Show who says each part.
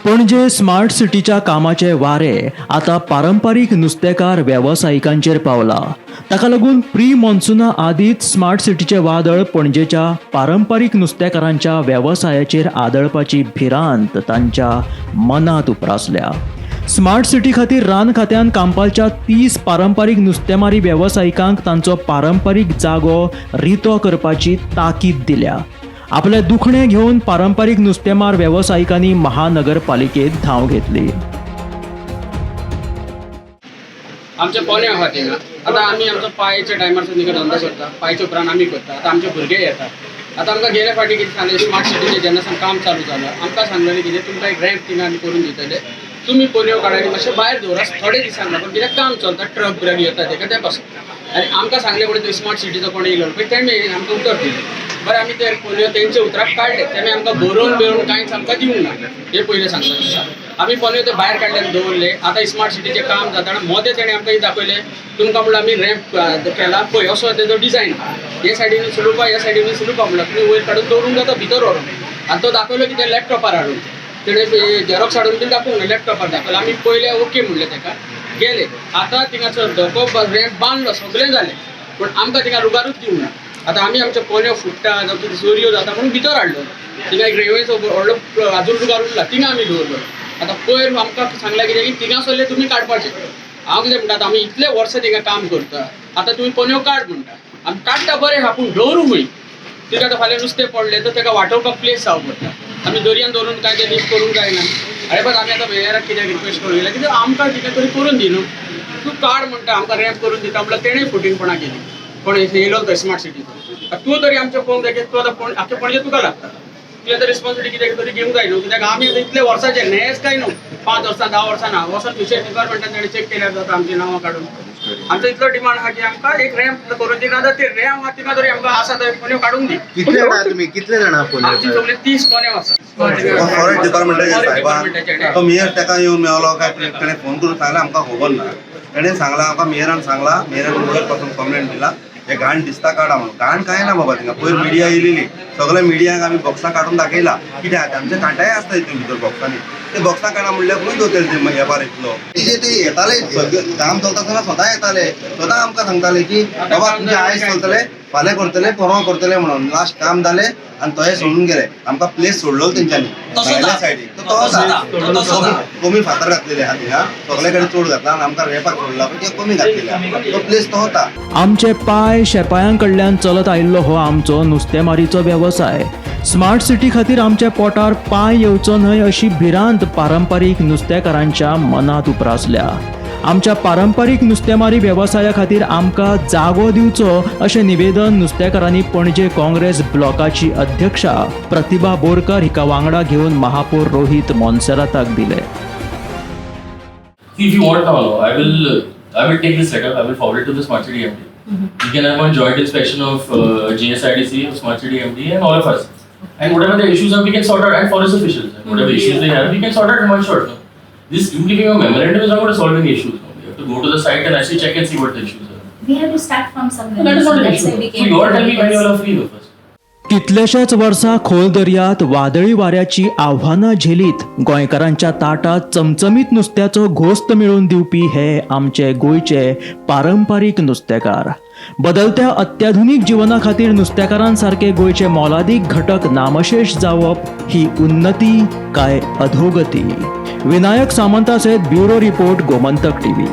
Speaker 1: Panaji smart सिटीच्या कामाचे वारे आतां पारंपारीक नुस्तेकार वेवसायिकांचेर पावला. ताका लागून प्री मॉन्सुना आदींच स्मार्ट सिटीचे वादळ पणजेच्या पारंपारीक नुस्तेकारांच्या वेवसायाचेर आदळपाची भिरांत तांच्या मनांत उप्रासल्या. स्मार्ट सिटी खातीर रान खात्यान कांपालच्या 30 पारंपारीक नुस्तेमारी वेवसायिकांक तांचो पारंपारीक जागो रितो करपाची ताकीद दिल्या. आपले दुखणे घेवन पारंपारीक नुस्तेमार वेवसायिकांनी महानगरपालिकेत धांव घेतली.
Speaker 2: आमचे पोने आहा थिंगा. आतां आमी आमचो पायच्या टायमार सुद्दां धंदो करता. पायच्या उपरांत आमी करता. आतां आमचे भुरगे येतात. आतां आमकां गेले फावटी कितें सांगलें, स्मार्ट सिटीचें जेन्ना सावन काम चालू जालां, आमकां सांगलेलें कितें, तुमकां एक रॅम्प थिंगा आमी करून दितले, तुमी पोन्यो काडा आनी मातशें भायर दवरा थोडे दिसांक लागून, कित्याक काम चलता, ट्रक ब्रक येता तेका ते पासून. आनी आमकां सांगलें कोणी तो स्मार्ट सिटीचो कोण येयलो पळय, तेणें आमकां उतर दिलें. बरें, आमी ते पोन्यो तेंचे उतराक काडले. तेणें आमकां बरोवन बिरोवन कांयच आमकां दिवंक ना, हें पयलें सांगता तुमकां. आमी पोन्यो ते भायर काडले आनी दवरले. आतां स्मार्ट सिटीचें काम जाता आनी मोदें तेणें आमकां कितें दाखयलें, तुमकां म्हणल्यार आमी रॅम्प केला पळय, असो तेजो डिजायन आहा, हे सायडीन स्लोप आहा, ह्या सायडीन स्लोप आहा, म्हणल्यार तुमी वयर काडून दवरूंक जाता भितर व्हरून. आनी तो दाखयलो कितें, लॅपटॉपार हाडून. तेणें झेरोक्स हाडून बीन दाखोवंक ना, लॅपटॉपार दाखयलो. आमी पयले ओके म्हणलें तेका, गेले. आतां थिंगासर धको रॅम्प बांदलो, सगळें जालें, पूण आमकां थिंगा रुगारूच दिवंक ना. आतां आमी आमचे पोन्यो फुट्टा जावं कितें चोरयो जाता म्हणून भितर हाडलो. थिंगा एक रेंवेचो व्हडलो आजून रुगार उरला, थिंगा आमी दवरलो. आतां पयर आमकां सांगलां कितें की थिंगासरले तुमी काडपाचे. हांव कितें म्हणटा, आतां आमी इतले वर्सां थिंगा काम करता, आतां तुमी पोन्यो काड म्हणटा, आमी काडटा बरें आहा, पूण दवरूं खंय? तिका आतां फाल्यां नुस्तें पडलें तर ताका वाटोवपाक प्लेस जावं पडटा. आमी दर्यान दवरून कांय तें लीक करूंक जायना. अरे बस, आमी आतां मेयराक कित्याक रिक्वेस्ट करूं येयला, कित्याक आमकां कितें तरी करून दी न्हू. तूं काड म्हणटा, आमकां रॅम्प करून दिता म्हणल्यार तेणें फटींगपणां केली. कोण येयलो तो स्मार्ट सिटीचो, तूं तरी आमचें पळोवंक जाय की तूं आतां पण आख्खे पणजे तुका लागता, तुवें आतां रिस्पॉन्सिबिलिटी कितें तरी घेवंक जाय न्हू. कित्याक आमी आतां इतले वर्साचे न्हेस काय न्हू, 5 वर्सां 10 वर्सां ना वचोन फिशरी डिपार्टमेंटान तेणें चॅक केल्यार जाता आमची नांवां काडून. आमचो इतलो डिमांड आहा की आमकां एक रॅम्प करून दी, ना जाल्यार ते रॅम्प आहा तिंगा तरी आमकां आसा थंय पोन्यो काडून दी.
Speaker 3: कितले जाणा तुम्ही, कितले जाणा फोन?
Speaker 2: आमची सगळे 30 पोने आसा.
Speaker 4: फॉरेस्ट डिपार्टमेंटाचे
Speaker 2: फॉरेस्ट
Speaker 4: साहेबान
Speaker 2: डिपार्टमेंटाचे.
Speaker 4: तो मेयर ताका येवन मेवलो काय तेणें फोन करून सांगलें, आमकां खबर ना. तेणें सांगलां आमकां, मेयरान सांगलां, मेयरान वयर पासून कंप्लेन दिला, हे घाण दिसता, काडा म्हणून. घाण कांय ना बाबा थिंगा. पयर मिडिया येयलेली, सगळे मिडियाक आमी बॉक्सां काडून दाखयला कितें आहा तें. आमचे कांटाय आसता हितून भितर बॉक्सांनी. ते बॉक्सां काडा म्हणल्यार खंय दवरतले ते येपार इतलो? ते ते येताले, सगळे काम चलता आसतना स्वता येताले, स्वता आमकां सांगताले की बाबा तुमचे आयज चलतले, फाल्यां करतले, परवां करतले म्हणून. लास्ट काम जालें आनी थंय सोडून गेले. आमकां प्लेस सोडलो तेंच्यांनी भायल्या सायडीक. तो तो कमी फातर घातलेले आहा थिंगा, सगळे कडेन चड घातला आनी आमकां रेपाक सोडला पळय ते कमी घातलेले आहा. तो प्लेस तो होता.
Speaker 1: आमचे पाय शेपायां कडल्यान चलत आयिल्लो हो आमचो नुस्तेमारीचो वेवसाय. स्मार्ट सिटी खातीर आमच्या पोटार पांय येवचो न्हय अशी भिरांत पारंपारीक नुस्तेकारांच्या मनांत उप्रासल्या. आमच्या पारंपारीक नुस्तेमारी वेवसाया खातीर आमकां जागो दिवचो अशें निवेदन नुस्तेकारांनी पणजे काँग्रेस ब्लॉकाची अध्यक्षा प्रतिभा बोरकर हिका वांगडा घेवन महापौर रोहित मोन्सेराताक दिलें.
Speaker 5: See, if you want now, no, I will take this letter. I will forward it to the Smart City MD. We can have one joint inspection of GSIDC, of Smart City MD, and all of us. And whatever the issues are, we can sort out. And forest officials, and whatever issues they have, we can sort out in one shot. No? This you giving a memorandum is not going to solve any issues. No? We have to go to the site and actually check and see what the issues are.
Speaker 6: We have to start from somewhere.
Speaker 5: No, that is not an
Speaker 6: That's
Speaker 5: issue.
Speaker 6: Why we
Speaker 5: So
Speaker 6: came
Speaker 5: you all tell me when you
Speaker 6: because-
Speaker 5: all are free, though, first.
Speaker 1: कितल्याशाच वर्सां खोल दर्यांत वादळी वाऱ्याची आव्हानां झेलीत गोंयकारांच्या ताटात चमचमीत नुस्त्याचो घोस्त मेळोवन दिवपी हे आमचे गोंयचे पारंपारीक नुस्तेकार. बदलत्या अत्याधुनीक जिवना खातीर नुस्तेकारांसारके गोंयचे मोलादीक घटक नामशेश जावप ही उन्नती काय अधोगती? विनायक सामंता सयत ब्युरो रिपोर्ट, गोमंतक टीव्ही.